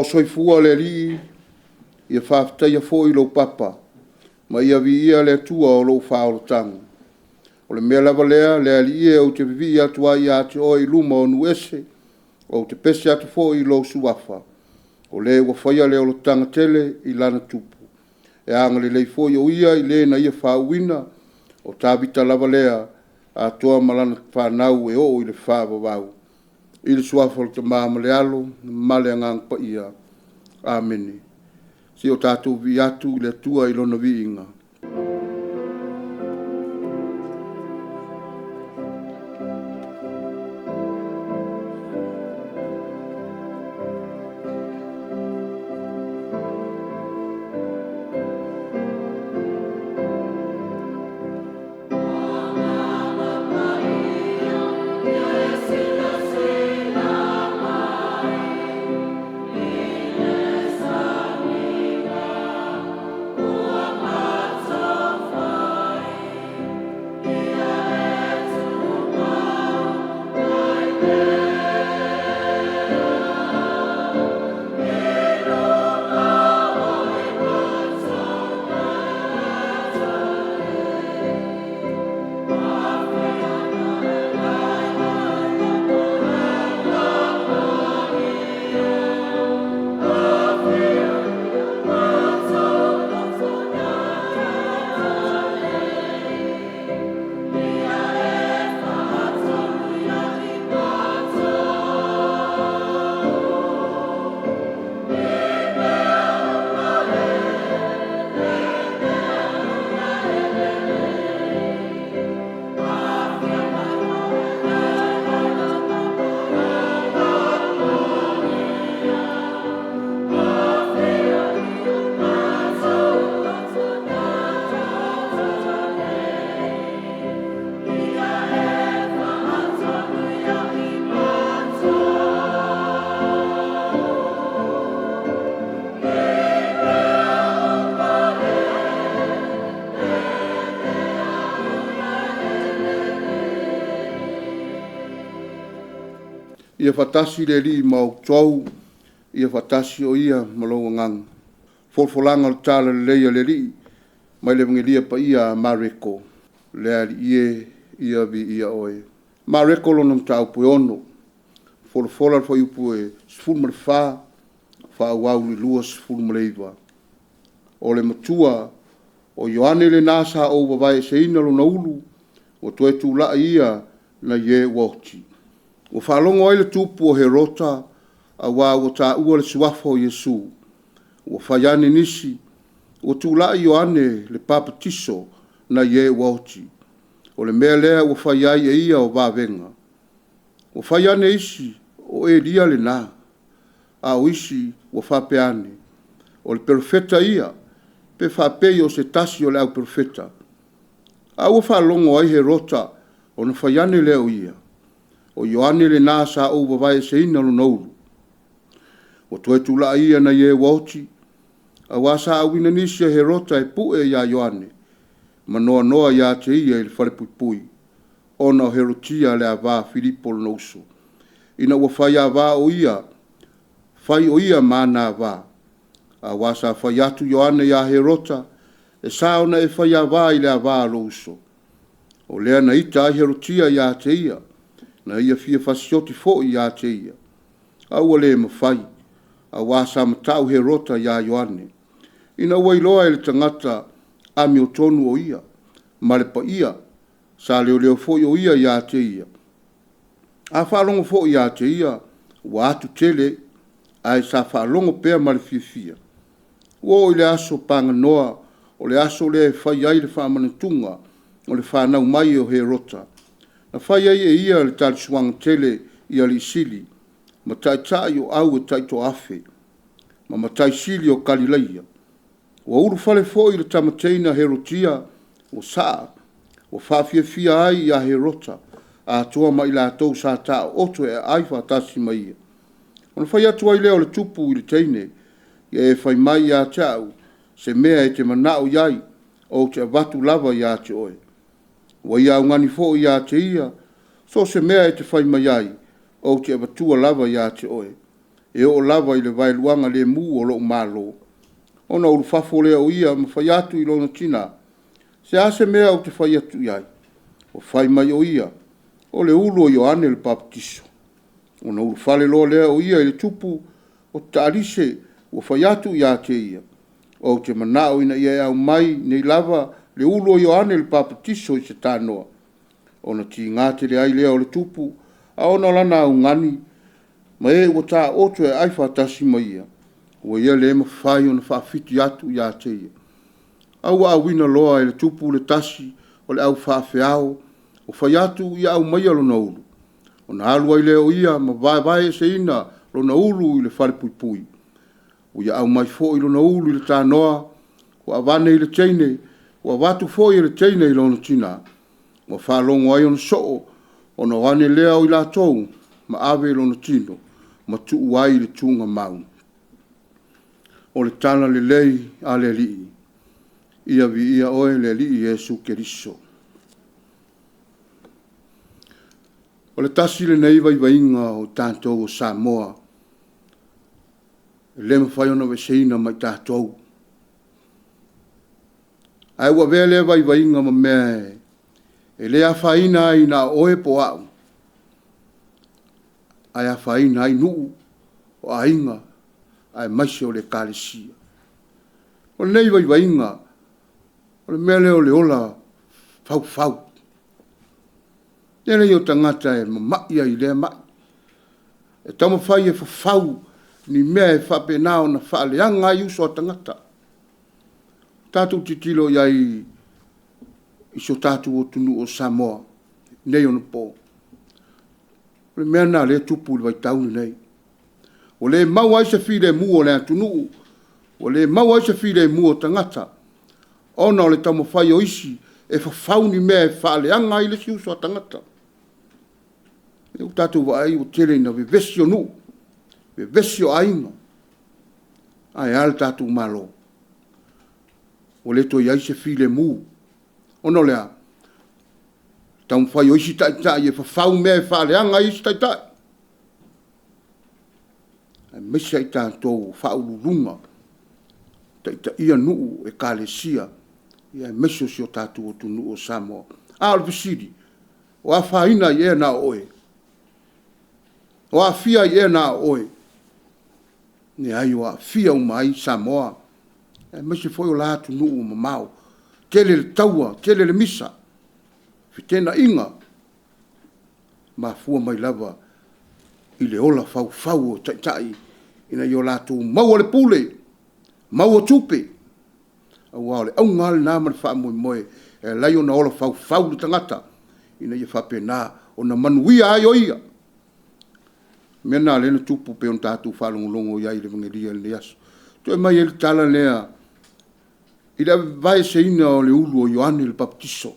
o soifua le Alii, ia faafetaia foi lou papa, ma ia viia le Atua o lou faaolataga. O le mea lava lea le Alii e, ou te vivii atu ai ia te oe i luma o nuu ese, ou te pese atu foi i lou Suafa, o le ua faia le olataga tele i lana tupu. E agalelei foi o Ia i le na Ia faauuina, o Tavita lava lea, atoa ma lana fanau e oo i le faavavau. I le Suafa o le Tama ma le Alo ma le Agaga Paia. Amene. Se i o tatou vivii atu i le Atua i Lona viiga. Iesu silasila mai i le sani ua ia e tumau ai pea. I luga o le Ia faatasi le Alii ma outou, ia faatasi o Ia ma lou agaga. Folafolaga o le Talalelei a le Alii mai le Evegelia Paia a Mareko. Le Alii e, ia viia Oe. Mareko lona mataupu e 6, folafola le fuaiupu e 14, faaauau i le 29. O le matua o Ioane lena sa ou vavaeeseina lona ulu, ua toe tulai ia nai e ua oti. Ua faalogo ai le tupu o Herota, auā ua taua le suafa o Iesu. Ua fai ane nisi, ua tulai Ioane le Papatiso nai e ua oti. O le mea lea ua fai ai e ia o vavega. Ua fai ane isi, o Elia lena. A o isi ua faapea ane, o le perofeta ia, pe faapei o se tasi o le au perofeta. A ua faalogo ai Herota, ona fai ane lea o ia, O Ioane lena sa ou vavaeeseina lona ulu, ua toe tulai ia nai e ua oti, auā sa auina nisi e Herota e pue ia Ioane, ma noanoa ia te ia i le falepuipui, ona o Herotia le ava a Filipo lona uso, ina ua faiava o ia, fai o ia ma ana ava. Auā sa fai atu Ioane ia Herota, e sa ona e faiava i le ava a lou uso. O lea na ita ai Herotia ia te ia, na ia fia fasioti foi ia te ia. A ua le mafai, auā sa mata'u Herota ia Ioane, ina ua iloa e le tagata amiotonu o ia, ma le paia, sa leoleo foi o ia ia te ia. A faalogo foi ia te ia, ua atu tele, ae sa faalogo pea ma le fiafia. Ua oo i le aso paganoa, o le aso lea e fai ai le faamanatuga o le fanau mai o Herota, na fai ai e ia le talisuaga tele i alii sili, ma taitai o au e taitoafe, ma matai sili o Kalilaia. Ua ulufale foi le tama teine a Herotia, ua saa, ua faafiafia ai ia Herota, atoa ma i latou sa taooto e aai faatasi ma ia. Ona fai atu ai lea o le tupu i le teine, Ia e fai mai ia te au se mea e te manao i ai, ou te avatu lava ia te oe. Ua ia augani foi ia te ia, so o se mea e te fai mai ai, ou te avatua lava ia te oe. e oo lava i le vaeluaga lemu o lou malo. Ona ulufafo lea o ia ma fai atu i lona tinā, Se a se mea ou te fai atu i ai? Ua fai mai o ia, O le ulu o Ioane le Papatiso. Ona ulufale loa lea o ia i le tupu o taalise ua fai atu ia te ia, Ou te manao ina ia e aumai nei lava le ulu o Ioane le Papatiso i se tanoa. Ona tiga tele ai lea o le tupu, ae ona o lana augani ma e ua taoto e aai faatasi ma ia, ua ia le mafai ona faafiti atu ia te ia. A ua auina loa e le tupu le tasi o le aufaafeao, ua fai atu ia aumaia lona ulu. Ona alu ai lea o ia ma vaevaeseina lona ulu i le falepuipui. Ua ia aumai foi lona ulu i le tanoa, ua avane i le teine, ua avatu foi e le teine i lona tinā. Ua faalogo ai ona soo, ona o ane lea o i latou ma ave lona tino ma tuu ai i le tuugamau. O le tala lelei a le Alii. Ia viia oe le Alii Iesu Keriso. O le tasi lenei vaivaiga o tatou o Samoa e le mafai ona aveeseina ma i tatou. Ae ua avea lea vaivaiga ma mea e le afaina ai na o oe po o au, ae afaina ai nuu, o aiga, aemaise o le Ekalesia. O lenei vaivaiga, o le mea lea o le ola faufau. O le tele ia o tagata e mamai ai i lea mai. E taumafai e fafau ni mea e faapena ona faaleaga ai uso a tagata. Tatou tilotilo i ai i si o tatou atunuu o Samoa i nei ona po, o le mea lena o lea e tupu i le vaitau lenei. Ua le maua ai se filemu o le atunuu, ua le maua ai se filemu o tagata, ona o le taumafai o isi e fafau ni mea e faaleaga ai le isi uso a tagata. O lea ua tatou vaai ua tele ina vevesi o nuu, vevesi o aiga. Ae a le tatou Malo? Ua le toe i ai se filemu. Ona o le a? O le taumafai o isi taitai e fafau mea e faaleaga ai isi taitai, aemaise ai tatou o faauluuluga taitaia nuu, ekalesia, aemaise o si o tatou atunuu o Samoa. A o le fesili, o afaina ai ea na o oe? O aafia ai ea na o oe? Leai, ua aafia uma ai Samoa, aemaise foi o la atunuu mamao. Tele le taua, tele le misa, feteenaiga, mafua mai lava i le ola faufau o taitai ina ia latou maua le pule, maua tupe, aua o le auga lava lena ma le faamoemoe e ala ai ona ola faufau le tagata, ina ia faapena ona manuia ai o ia. O le mea lena o lea na tupu pei ona tatou faalogologo i ai i le Evagelia i lenei aso. Toe aumai ai le tala lea i le avevaeseina o le ulu o Ioane le Papatiso.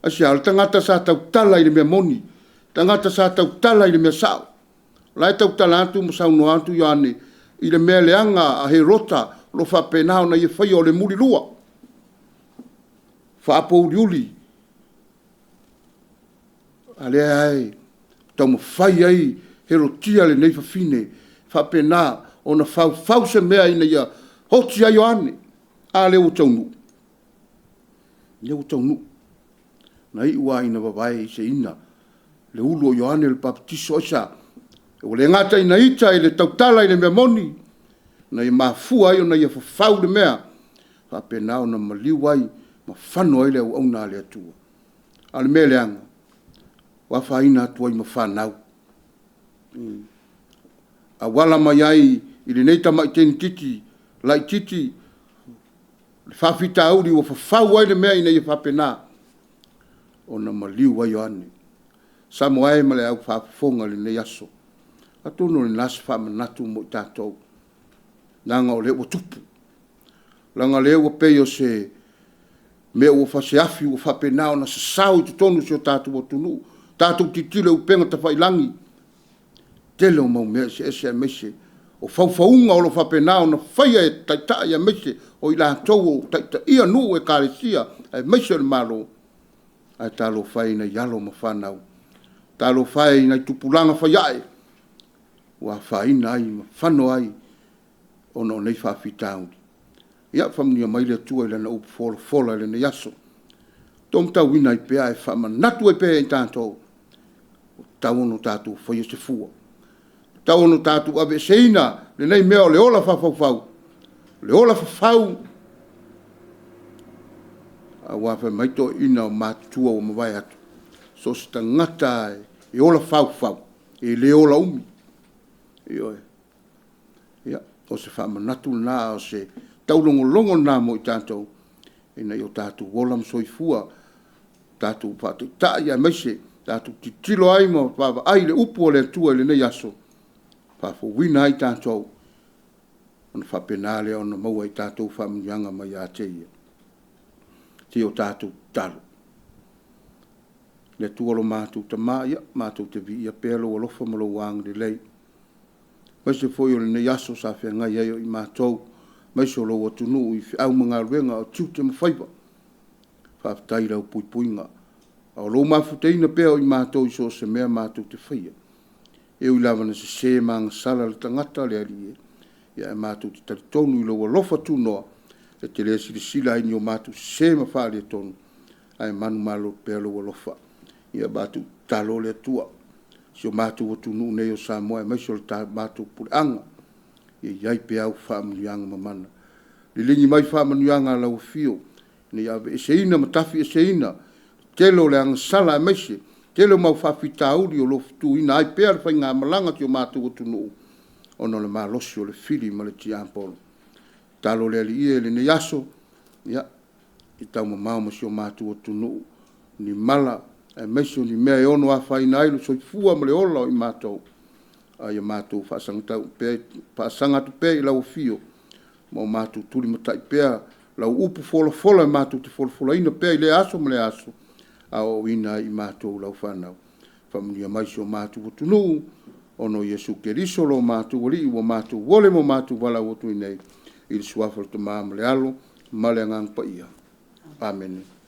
Aisea? O le tagata sa tautala i le mea moni, tagata sa tautala i le mea sao. O la e tautala atu ma saunoa atu Ioane i le mea leaga a Herota o lo o faapena ona ia faia o le mulilua, faapouliuli, a o lea e taumafai ai Herotia lenei fafine e faapena ona faufau se mea ina ia oti ai Ioane. A lea ua taunuu? Lea ua taunuu. Na iu lava ina vavaeseina le ulu o Ioane le Papatiso. Aisea? Ua le gata ina ita i le tautala i le mea moni, na ia mafua ai ona ia fafau le mea, faapena ona maliu ai ma fano ai le auauna a le Atua. A o le mea leaga, ua afaina atu ai ma fanau, auala mai ai i lenei tamai teineitiiti laitiiti le faafitauli ua fafau ai le mea ina ia faapena ona maliu ai Ioane. Samoa e ma le au faafofoga i lenei aso, atonu o lena se faamanatu mo i tatou, leaga o lea ua tupu, leaga o lea ua pei o se mea ua se afi ua faapena ona sasao i totonu o si o tatou atunuu. Tatou tilotilo i upega tafailagi, tele o mau mea eseese aemaise o faufauga o lo o faapena ona faia e taitai aemaise o i latou o taitaia nuu, ekalesia aemaise o le Malo. Ae talofa e i nai alo ma fanau, talofa e i nai tupulaga faiae ua afaina ai ma fano ai ona o nei faafitauli. Ia faamanuia mai le Atua i Lana upu folafola i lenei aso, taumatauina ai pea ae faamanatu ai pea ia i tatou, ua tatau ona tatou faia se fua, ua tatau ona tatou aveeseina lenei mea o le ola fafaufau, o le ola fafau, aua fai mai toeaiina o matutua ua mavae atu, so o se tagata lava e ola faufau, e le ola umi. Ioe. Ia, o se faamanatu lena a o se taulogologo lena mo i tatou, ina ia o tatou ola ma soifua, tatou faataitai aemaise tatou tilotilo ai ma vaavaai i le upu a le Atua i lenei aso, faafouina ai tatou, ona faapena lea ona maua e i tatou faamanuiaga mai ia te Ia. Se i o tatou tatalo. Le Atua lo matou Tama, ia matou te viia pea lou alofa ma lou agalelei, aemaise foi o lenei aso sa feagai ai o i matou, aemaise o lou atunuu i feau ma galuega, o tiute ma faiva. Faafetai i lau puipuiga, a o lou mafutaina pea o i matou i so o se mea matou te faia. E ui lava ina sese ma agasala le tagata le Alii e, ae matou te talitonu i lou alofa tunoa, e te le silasila ai i ni o matou sese ma faaletonu, ae manumalo pea lou alofa. Ia matou tatalo le Atua, si o matou atunuu nei o Samoa aemaise o le matou puleaga, ia i ai pea au faamanuiaga mamana. Liligi mai faamanuiaga a lau afio ina ia aveeseina ma tafiaseina le tele o le agasala aemaise le tele o mau faafitauli o lo o fituina ai pea le faigamalaga a si o matou atunuu ona o le malosi o le fili ma le tiapolo. Tatalo le Alii e i lenei aso, ia taumamao ma si o matou atunuu i ni mala aemaise o ni mea e ono afaina ai le soifua ma le ola o i matou, a ia matou faasaga atu pea i lau afio ma o matou tulimatai pea lau upu folafola matou te folafolaina pea i lea aso ma lea aso, a o aoaoina ai i matou lau fanau. Faamanuia mai i si o matou atunuu ona o Iesu Keriso lo matou Alii ua matou ole ma matou valaau atu ai nei, i le suafa o le Tama ma le Alo ma le Agaga Paia. Amene.